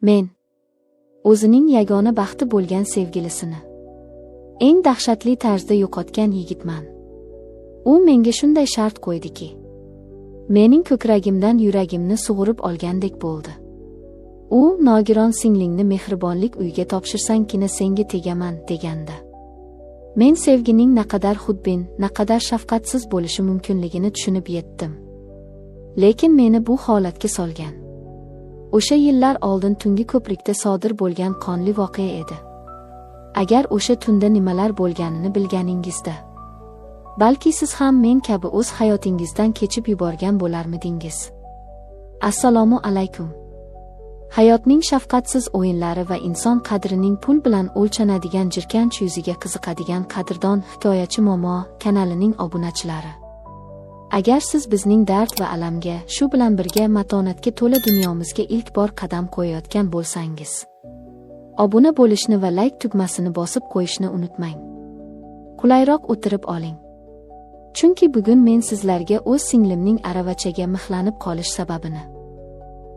Men o'zining yagona baxti bo'lgan sevgilisini eng dahshatli tarzda yo'qotgan yigitman. U menga shunday shart qo'ydiki, mening ko'kragimdan yuragimni sug'urib olgandek bo'ldi. U nogiron singlingni mehribonlik uyiga topshirsangkina senga tegaman deganda, men sevgining naqadar xudbin, naqadar shafqatsiz bo'lishi mumkinligini tushunib yetdim. Lekin meni bu holatga solgan o'sha yillar oldin tungi ko'prikda sodir bo'lgan qonli voqea edi. Agar o'sha tunda nimalar bo'lganini bilganingizda, balki siz ham men kabi o'z hayotingizdan kechib yuborgan bo'larmidingiz? Assalomu alaykum. Hayotning shafqatsiz o'yinlari va inson qadrining pul bilan o'lchanadigan jirkanch yuziga qiziqadigan qadrdon Hikoyachi Momo kanalining obunachilari. Agar siz bizning dard va alamga, shu bilan birga matonatga to'la dunyomizga ilk bor qadam qo'yayotgan bo'lsangiz, obuna bo'lishni va like tugmasini bosib qo'yishni unutmang. Qulayroq o'tirib oling. Chunki bugun men sizlarga o'z singlimning aravachaga mixlanib qolish sababini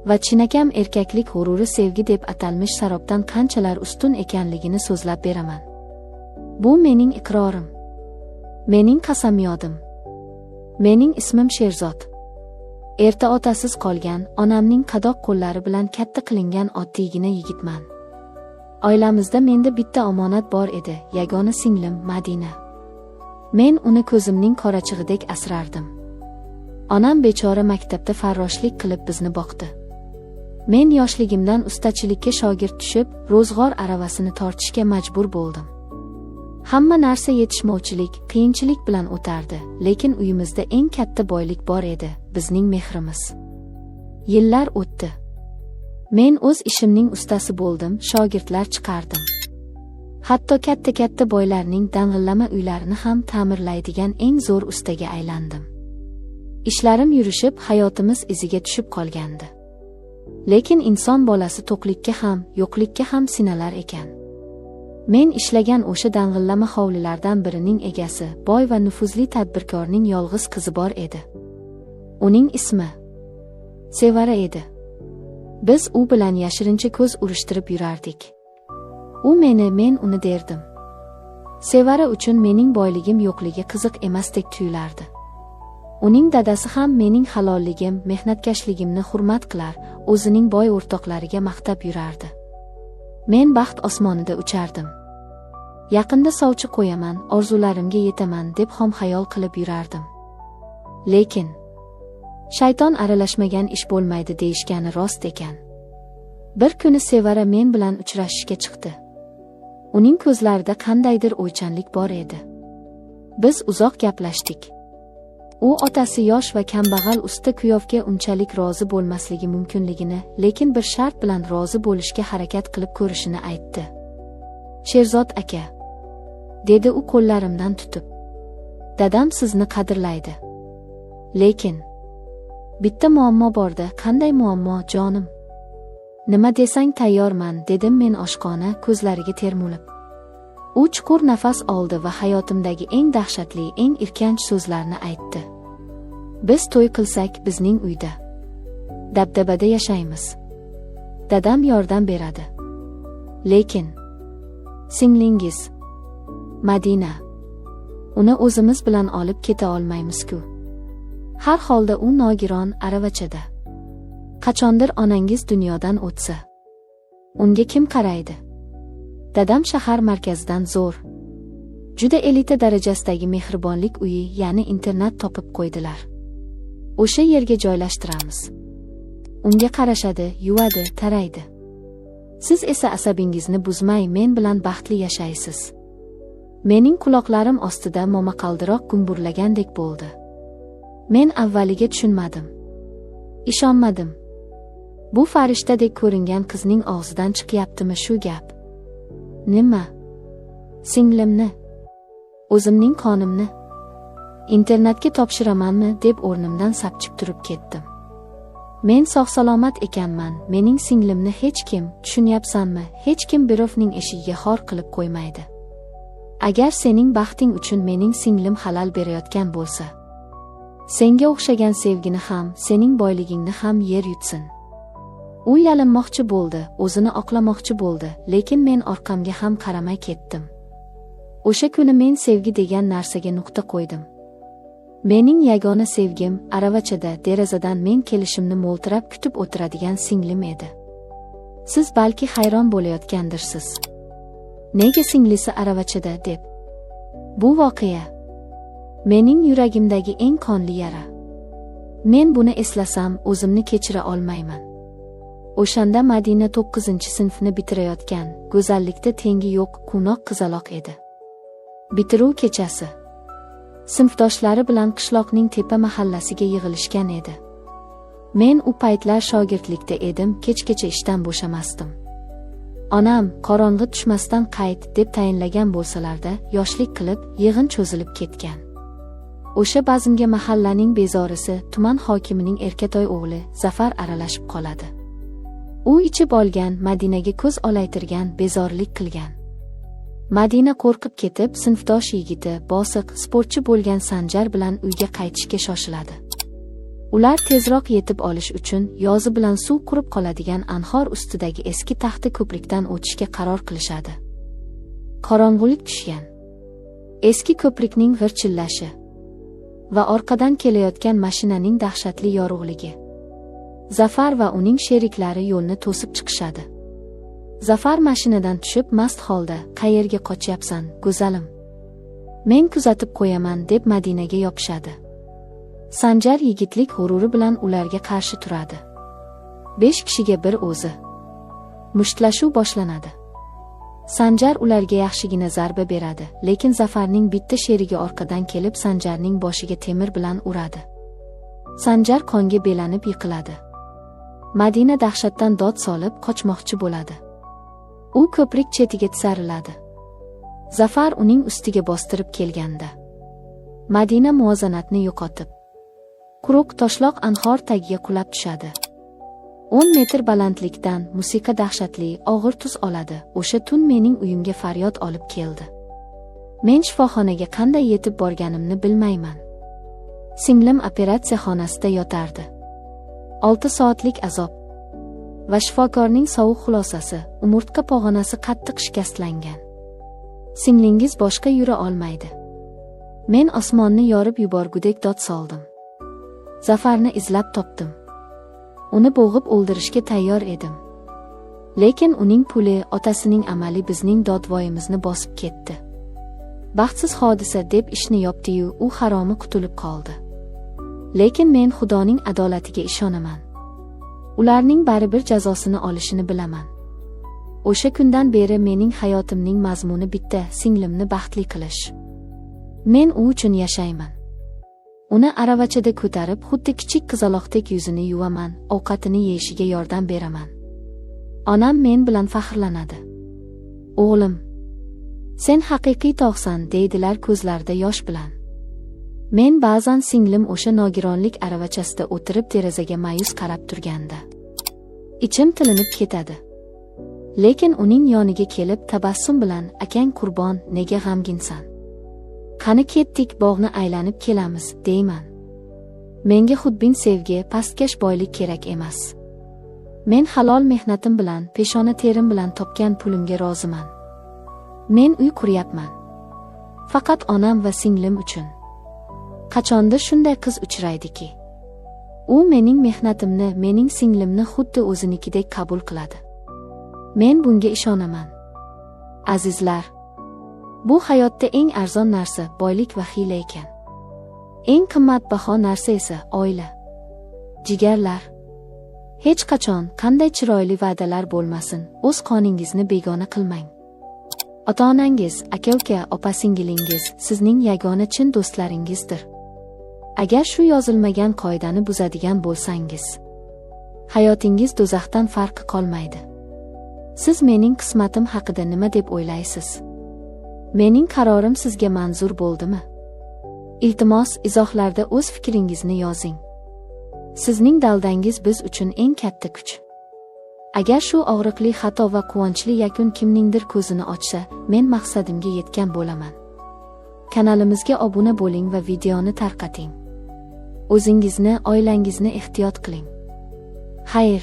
va chinakam erkaklik g'ururi sevgi deb atalmish sarobdan qanchalar ustun ekanligini so'zlab beraman. Bu mening iqrorim. Mening qasamyodim. Mening ismim Sherzod. Erta otasiz qolgan, onamning qadoq qo'llari bilan katta qilingan oddiygina yigitman. Oilamizda menda bitta omonat bor edi, yagona singlim Madina. Men uni ko'zimning qorachig'idek asrardim. Onam bechora maktabda farroshlik qilib bizni boqdi. Men yoshligimdan ustachilikka shogird tushib, ro'zg'or aravasini tortishga majbur bo'ldim. Hamma narsa yetishmovchilik, qiyinchilik bilan o'tardi, lekin uyimizda eng katta boylik bor edi, bizning mehrimiz. Yillar o'tdi. Men o'z ishimning ustasi bo'ldim, shogirdlar chiqardim. Hatto katta-katta boylarning dang'illama uylarini ham ta'mirlaydigan eng zo'r ustaga aylandim. Ishlarim yurishib, hayotimiz iziga tushib qolgandi. Lekin inson bolasi to'qlikka ham, yo'qlikka ham sinalar ekan. Men ishlagan o'sha dang'illama hovlilardan birining egasi, boy va nufuzli tadbirkorning yolg'iz qizi bor edi. Uning ismi Sevara edi. Biz u bilan yashirincha ko'z urishtirib yurardik. U meni, men uni derdim. Sevara uchun mening boyligim yo'qligi qiziq emasdek tuyulardi. Uning dadasi ham mening halolligim, mehnatkashligimni hurmat qilar, o'zining boy o'rtoqlariga maqtab yurardi. Men baxt osmonida uchardim. Yaqinda sovchi qo'yaman, orzularimga yetaman deb xom xayol qilib yurardim. Lekin shayton aralashmagan ish bo'lmaydi deyishgani rost ekan. Bir kuni Sevara men bilan uchrashishga chiqdi. Uning ko'zlarida qandaydir o'ychanlik bor edi. Biz uzoq gaplashdik. U otasi yosh va kambag'al usta kuyovga unchalik rozi bo'lmasligi mumkinligini, lekin bir shart bilan rozi bo'lishga harakat qilib ko'rishini aytdi. Sherzod aka, dedi u qo'llarimdan tutib. Dadam sizni qadrlaydi. Lekin bitta muammo borda. Qanday muammo, jonim? Nima desang tayyorman, dedim men oshqona ko'zlariga termulib. U chuqur nafas oldi va hayotimdagi eng dahshatli, eng irkanch so'zlarni aytdi. Biz to'y qilsak, bizning uyda, dabdabada yashaymiz. Dadam yordam beradi. Lekin singlingiz Madina, uni o'zimiz bilan olib keta olmaymiz-ku. Har holda u nogiron aravachada. Qachondir onangiz dunyodan o'tsa, unga kim qaraydi? Dadam shahar markazidan zo'r, juda elita darajasidagi mehribonlik uyi, ya'ni internat topib qo'ydilar. O'sha yerga joylashtiramiz. Unga qarashadi, yuvadi, taraydi. Siz esa asabingizni buzmay men bilan baxtli yashaysiz. Mening quloqlarim ostida momaqaldiroq gumburlagandek bo'ldi. Men avvaliga tushunmadim. Ishonmadim. Bu farishtadek ko'ringan qizning og'zidan chiqyaptimi shu gap? Nima? Singlimni, o'zimning qonimni internatga topshiramanmi deb o'rnimdan sapchib turib ketdim. Men sog'-salomat ekanman, mening singlimni hech kim, tushunyapsanmi, hech kim birovning eshigiga xor qilib qo'ymaydi. Agar sening baxting uchun mening singlim halal berayotgan bo'lsa, senga o'xshagan sevgini ham, sening boyligingni ham yer yutsin. U yalinmoqchi bo'ldi, o'zini oqlamoqchi bo'ldi, lekin men orqamga ham qaramay ketdim. O'sha kuni men sevgi degan narsaga nuqta qo'ydim. Mening yagona sevgim aravachada derazadan men kelishimni mo'ltirab kutib o'tiradigan singlim edi. Siz balki hayron bo'layotgandirsiz. Nega singlisi aravachada deb. Bu voqea mening yuragimdagi eng qonli yara. Men buni eslasam, o'zimni kechira olmayman. O'shanda Madina 9-sinfni bitirayotgan, go'zallikda tengi yo'q, quvnoq qizaloq edi. Bitiruv kechasi sinfdoshlari bilan qishloqning tepa mahallasiga yig'ilishgan edi. Men u paytlar shogirdlikda edim, kechgacha ishdan bo'shamasdim. Onam qorong'i tushmasdan qayt deb tayinlagan bo'lsalarda, yoshlik qilib, yig'in cho'zilib ketgan. O'sha bazmga mahallaning bezorisi, tuman hokimining erkatoy o'g'li Zafar aralashib qoladi. U ichib olgan, Madinaga ko'z olaytirgan, bezorilik qilgan. Madina qo'rqib ketib, sinfdosh yigiti, bosiq, sportchi bo'lgan Sanjar bilan uyga qaytishga shoshiladi. Ular tezroq yetib olish uchun yozi bilan suv qurib qoladigan anhor ustidagi eski taxta ko'prikdan o'tishga qaror qilishadi. Qorong'ulik tushgan. Eski ko'prikning g'irchillashi va orqadan kelayotgan mashinaning dahshatli yorug'ligi. Zafar va uning sheriklari yo'lni to'sib chiqishadi. Zafar mashinadan tushib, mast holda, "Qayerga qochyapsan, go'zalim? Men kuzatib qo'yaman" deb Madinaga yopishadi. Sanjar yigitlik g'ururi bilan ularga qarshi turadi. 5 kishiga bir o'zi. Mushtlashuv boshlanadi. Sanjar ularga yaxshigina zarba beradi, lekin Zafarning bitta sherigi orqadan kelib Sanjarning boshiga temir bilan uradi. Sanjar qonga belanib yiqiladi. Madina dahshatdan dod solib qochmoqchi bo'ladi. U ko'prik chetiga tisariladi. Zafar uning ustiga bostirib kelganda, Madina muvozanatni yo'qotib, quruq toshloq anhor tagiga qulab tushadi. 10 metr balandlikdan musiqa dahshatli, og'ir tus oladi. O'sha tun mening uyimga faryod olib keldi. Men shifoxonaga qanday yetib borganimni bilmayman. Singlim operatsiya xonasida yotardi. 6 soatlik azob va shifokorning sovuq xulosasi: umurtqa pog'onasi qattiq shikastlangan. Singlingiz boshqa yura olmaydi. Men osmonni yorib yuborgudek dod soldim. Zafarni izlab topdim. Uni bo'g'ib o'ldirishga tayyor edim. Lekin uning puli, otasining amali bizning dodvoyimizni bosib ketdi. Baxtsiz hodisa deb ishni yopdi-yu, u haromi qutulib qoldi. Lekin men Xudoning adolatiga ishonaman. Ularning baribir jazosini olishini bilaman. O'sha kundan beri mening hayotimning mazmuni bitta: singlimni baxtli qilish. Men u uchun yashayman. Uni aravachada ko'tarib, xuddi kichik qizaloqdek yuzini yuvaman, ovqatini yeyishiga yordam beraman. Onam men bilan faxrlanadi. "O'g'lim, sen haqiqiy tog'san" deydilar ko'zlarida yosh bilan. Men ba'zan singlim o'sha nogironlik aravachasida o'tirib derazaga ma'yus qarab turganda, ichim tilinib ketadi. Lekin uning yoniga kelib tabassum bilan, "Akang qurbon, nega g'amginsan? Qani ketdik, bog'ni aylanib kelamiz" deyman. Menga xudbin sevgi, pastkash boylik kerak emas. Men halol mehnatim bilan, peshona terim bilan topgan pulimga roziman. Men uy quryapman. Faqat onam va singlim uchun. Qachondir shunday qiz uchraydiki, u mening mehnatimni, mening singlimni xuddi o'zinikidek qabul qiladi. Men bunga ishonaman. Azizlar, bu hayotda eng arzon narsa boylik va hiyla ekan. Eng qimmatbaho narsa esa oila. Jigarlar. Hech qachon qanday chiroyli va'dalar bo'lmasin, o'z qoningizni begona qilmang. Ota-onangiz, aka-uka, opa-singilingiz sizning yagona chin do'stlaringizdir. Agar shu yozilmagan qoidani buzadigan bo'lsangiz, hayotingiz do'zaxdan farqi qolmaydi. Siz mening qismatim haqida nima deb o'ylaysiz? Mening qarorim sizga manzur bo'ldimi? Iltimos, izohlarda o'z fikringizni yozing. Sizning daldangiz biz uchun eng katta kuch. Agar shu og'riqli xato va quvonchli yakun kimningdir ko'zini ochsa, men maqsadimga yetgan bo'laman. Kanalimizga obuna bo'ling va videoni tarqating. O'zingizni, oilangizni ehtiyot qiling. Xayr.